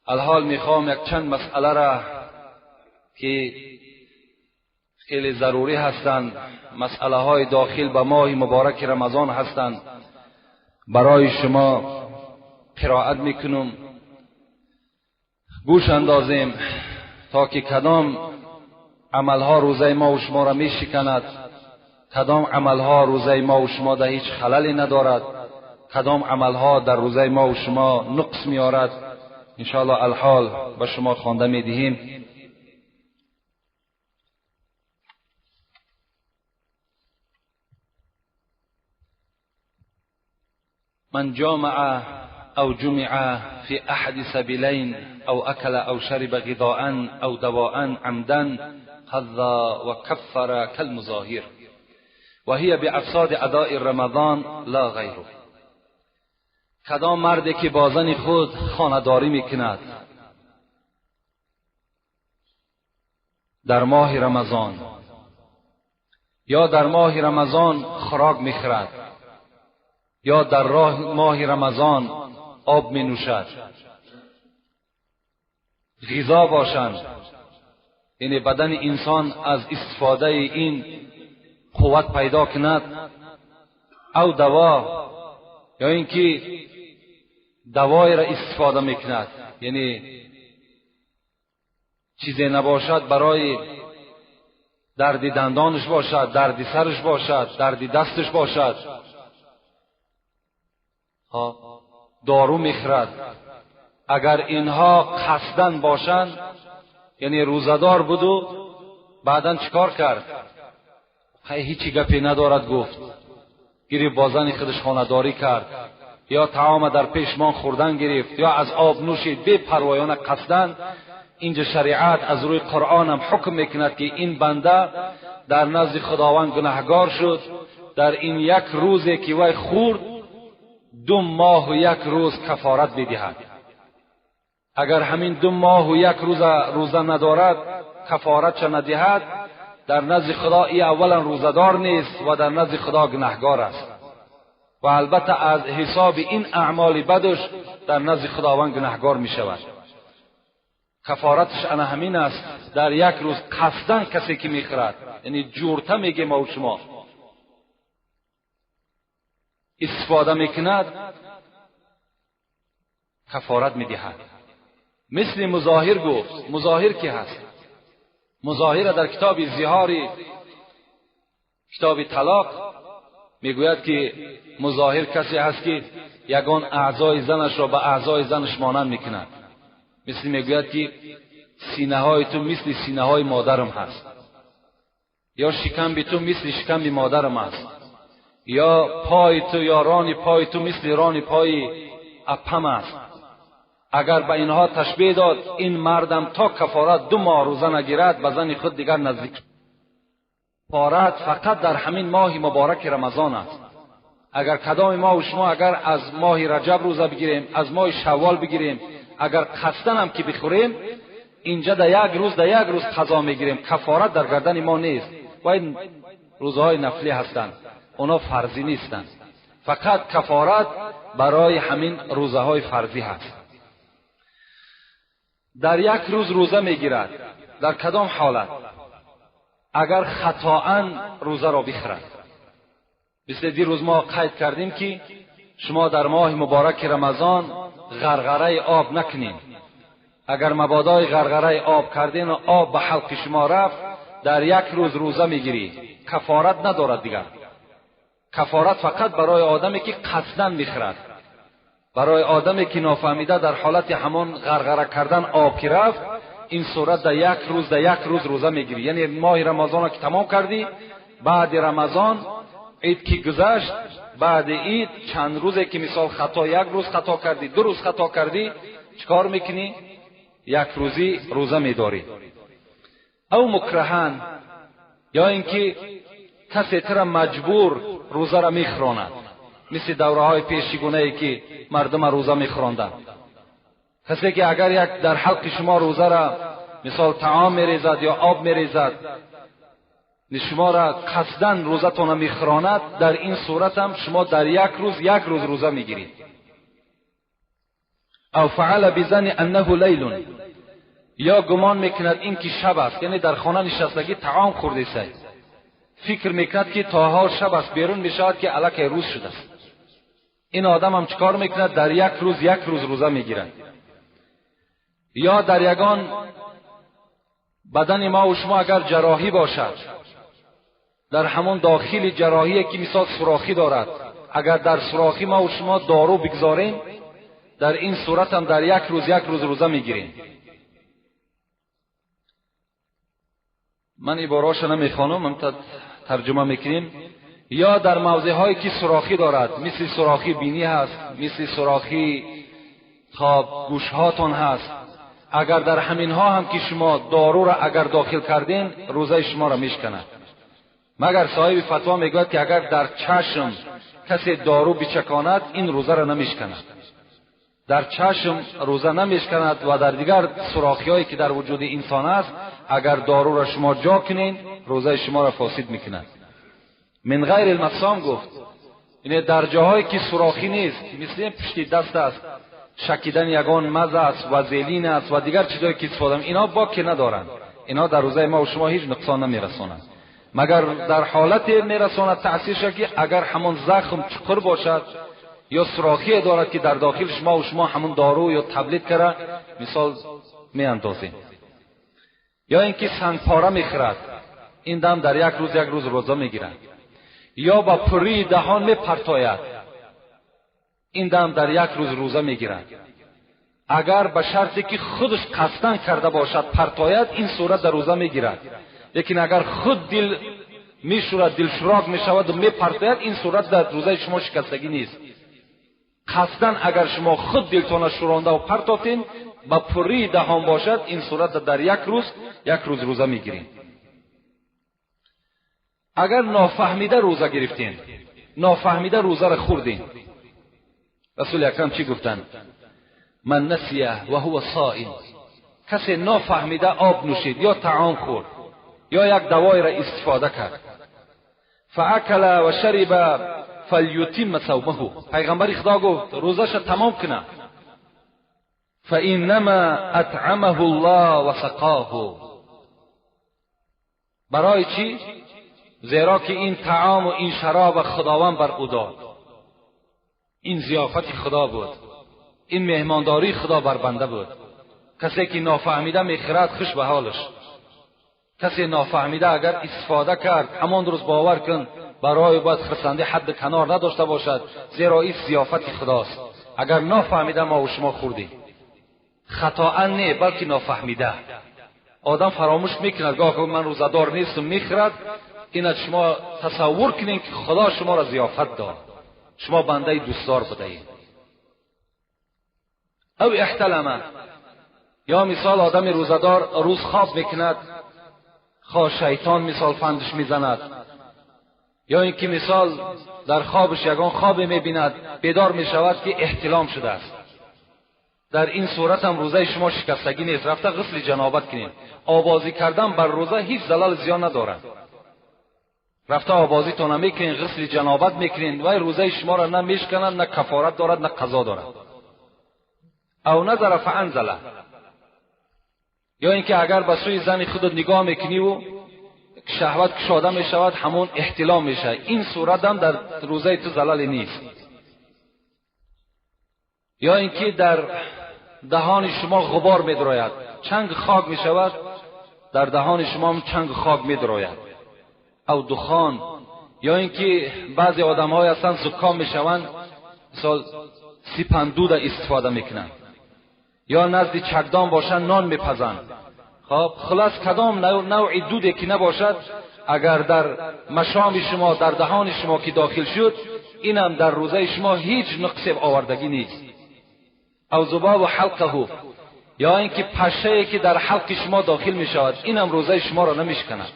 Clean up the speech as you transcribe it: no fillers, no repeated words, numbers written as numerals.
الحال میخوام یک چند مسئله را که خیلی ضروری هستند، مسئله های داخل به ماه مبارک رمضان هستند، برای شما قرائت میکنم. گوش اندازیم تا که کدام عملها روزه ما و شما را میشکند، کدام عملها روزه ما و شما در هیچ خللی ندارد، کدام عملها در روزه ما و شما نقص میارد. انشاءالله الحال به شما خوانده میدهیم. من جامع أو جمع في أحد سبيلين أو أكل أو شرب غذاء أو دواء عمدا قضى وكفر كالمظاهر وهي بأفساد أداء رمضان لا غیره. کدام مردی که با زن خود خانه‌داری میکند در ماه رمضان یا در ماه رمضان خوراک میخورد یا در راه ماه رمضان آب می نوشد، غذا باشند، یعنی بدن انسان از استفاده این قوت پیدا کند، او دوا یا اینکه دوای را استفاده میکند، یعنی چیزی نباشد برای درد دندانش باشد، درد سرش باشد، درد دستش باشد، دارو میخورد. اگر اینها قصدن باشند، یعنی روزدار بود و بعدا چیکار کرد؟ هیچی گپی ندارد گفت، گرفت با زن خودش خانه‌داری کرد، یا طعام در پیشمان خوردن گرفت، یا از آب نوشید، بی پروایانه قصدن. اینجا شریعت از روی قرآن هم حکم میکند که این بنده در نزد خداوند گناهگار شد، در این یک روزی که وی خورد 2 ماه و 1 روز کفارت میدهد. اگر همین 2 ماه و 1 روز روزه ندارد، کفارت چه ندهد، در نزد خدا ای اولا روزدار نیست و در نزد خدا گناهگار است و البته از حساب این اعمال بدش در نزد خداوند گناهگار می شود. کفارتش انا همین است، در یک روز قصدن کسی که میخورد، یعنی جورته میگه ما و شما استفاده میکند، کفارت میدهد. مثل مظاهر گفت. مظاهر کی هست؟ مظاهر در کتاب زهاری، کتاب طلاق میگوید که مظاهر کسی هست که یگان اعضای زنش را به اعضای زنش مانند میکند. مثل میگوید که سینه های تو مثل سینه های مادرم هست، یا شکم تو مثل شکم مادرم است، یا پای تو یا ران پای تو مثل ران پای اپم است. اگر به اینها تشبیه داد، این مردم تا کفارت 2 ماه روزه نگیرد به زن خود دیگر نزدیک. کفارت فقط در همین ماه مبارک رمضان است. اگر کدام ما و شما اگر از ماه رجب روزه بگیریم، از ماه شوال بگیریم، اگر قصدن هم که بخوریم، اینجا در یک روز در یک روز قضا میگیریم، کفارت در گردن ما نیست. و این روزهای نفلی هستند، اونا فرضی نیستند. فقط کفارت برای همین روزه های فرضی هست. در یک روز روزه میگیرد، در کدام حالت؟ اگر خطاً روزه را بخورد. مثل دیروز ما قید کردیم که شما در ماه مبارک رمضان غرغره آب نکنین. اگر مبادای غرغره آب کردین و آب به حلق شما رفت، در یک روز روزه میگیری، کفارت ندارد دیگر. کفارت فقط برای آدمی که قصداً میخورد، برای آدمی که نافهمیده در حالت همان غرغره کردن آب که رفت، این صورت در یک روز در یک روز روزه میگیری. یعنی ماه رمضان را که تمام کردی، بعد رمضان عید که گذشت، بعد عید چند روزه که مثال خطا یک روز خطا کردی، 2 روز خطا کردی، چیکار میکنی؟ یک روزی روزه میداری. او مکرهن، یا اینکه کسی تر مجبور روزه را میخوراند، مثل دوره های پیشگونه ای که مردم روزه میخوراندند. کسی که اگر یک در حلق شما روزه را مثال طعام میریزد یا آب میریزد، شما را قصداً روزتون میخوراند، در این صورت هم شما در یک روز یک روز روزه میگیرید. او فعل بظن انه لیل، یا گمان میکند این که شب است، یعنی در خانه نشستگی طعام خورده است، فکر میکند که تا حال شب است، بیرون میشود که الکی روز شده است. این آدم هم چکار میکند؟ در یک روز یک روز روزه میگیرد. یا در یگان بدن ما و شما اگر جراحی باشد، در همون داخل جراحی که مثال سوراخی دارد، اگر در سوراخی ما و شما دارو بگذاریم، در این صورت هم در یک روز یک روز روزه میگیریم. من عباره‌اش نمیخوانم، من ترجمه میکنیم. یا در موضع هایی که سوراخی دارد، مثل سوراخی بینی هست، مثل سوراخی خواب گوش هاتون هست، اگر در همین ها هم که شما دارو را اگر داخل کردین، روزه شما را میشکند. مگر صاحب فتوا میگوید که اگر در چشم کسی دارو بچکاند، این روزه را نمیشکند. در چشم روزه نمیشکند و در دیگر سوراخی هایی که در وجود انسان است، اگر دارو را شما جا کنین، روزه شما را فاسد میکند. من غیر المسام گفت، یعنی در جاهایی که سوراخی نیست، مثل پشت دست است، شکیدن یگان مزه است و زیلین است و دیگر چیزایی که استفاده، اینا باکی ندارند، اینا در روزه ما و شما هیچ نقصان نمیرسانند. مگر در حالت میرساند تأثیرش که اگر همون زخم چقر باشد یا سوراخی دارد که در داخل شما و شما همون دارو یا تبلیت کرده مثال میاندازیم. یا اینکه سنگ پاره میخورد، این دم در یک روز یک روز روزه میگیرد. یا با پری دهان میپرتاید، این دم در یک روز روزه میگیرد. اگر به شرطی که خودش قصدن کرده باشد پرتاید، این صورت در روزه میگیرد. لیکن اگر خود دل میشورد، دل شراک میشود و میپرتاید، این صورت در روزه شما شکستگی نیست. قصدن اگر شما خود دلتان شورانده و پرتاتین با پری دهان باشد، این صورت در یک روز یک روز روزه میگیرین. اگر نافهمیده روزه گرفتین، نافهمیده روزه را خوردین، رسول اکرم چی گفتند؟ من نسیه و هو صائم، کسی نافهمیده آب نوشید یا طعام خورد یا یک دوای را استفاده کرد، فاکل و شرب فلیتم صومه، پیغمبر خدا گفت روزش تمام کنه، فانما اطعمه الله و سقاه. برای چی؟ زیرا که این طعام و این شراب خداوند بر او داد، این ضیافت خدا بود، این مهمانداری خدا بر بنده بود. کسی که نافهمیده میخرد خوش به حالش، کسی نافهمیده اگر استفاده کرد همان روز باور کن برای باید خرسندی حد کنار نداشته باشد، زیرا این ضیافت خداست. اگر نافهمیده ما و شما خوردیم، خطا نه بلکه نافهمیده. آدم فراموش میکند، گاه من روزه‌دار نیستم میخرد. این شما تصور کنین که خدا شما را ضیافت داد، شما بنده دوستدار بودید. او احتلمه، یا مثال آدم روزه‌دار روز خواب میکند، خواه شیطان مثال فندش میزند، یا اینکه مثال در خوابش یگان خواب میبیند، بیدار میشود که احتلام شده است. در این صورت هم روزه شما شکستگی نیست، رفته غسل جنابت کنید. آبازی کردن بر روزه هیچ زلال زیان ندارد. رفته آبازی تان میکنین، غسل جنابت میکنین، و روزه شما را نه میشکنند، نه کفارت دارد، نه قضا دارد. او نظر فانزله، یا اینکه اگر به سوی زن خودت نگاه میکنی و شهوت کشاده میشود، همون احتلام میشه، این صورت هم در روزه تو زلال نیست. یا اینکه در دهان شما غبار میدراید، چنگ خاک میشود، در دهان شما هم چنگ خاک میدراید، او دخان. یا اینکه بعضی آدم های هستند زکام میشوند، مثال سیپندود استفاده میکنند، یا نزد چکدان باشند نان میپزند. خب خلاص کدام نوع دودی که نباشد، اگر در مشام شما، در دهان شما که داخل شد، اینم در روزه شما هیچ نقص آوردگی نیست. او ذباب حلقه، یا اینکه پشه که در حلق شما داخل می شود، اینم روزه شما را نمیشکند.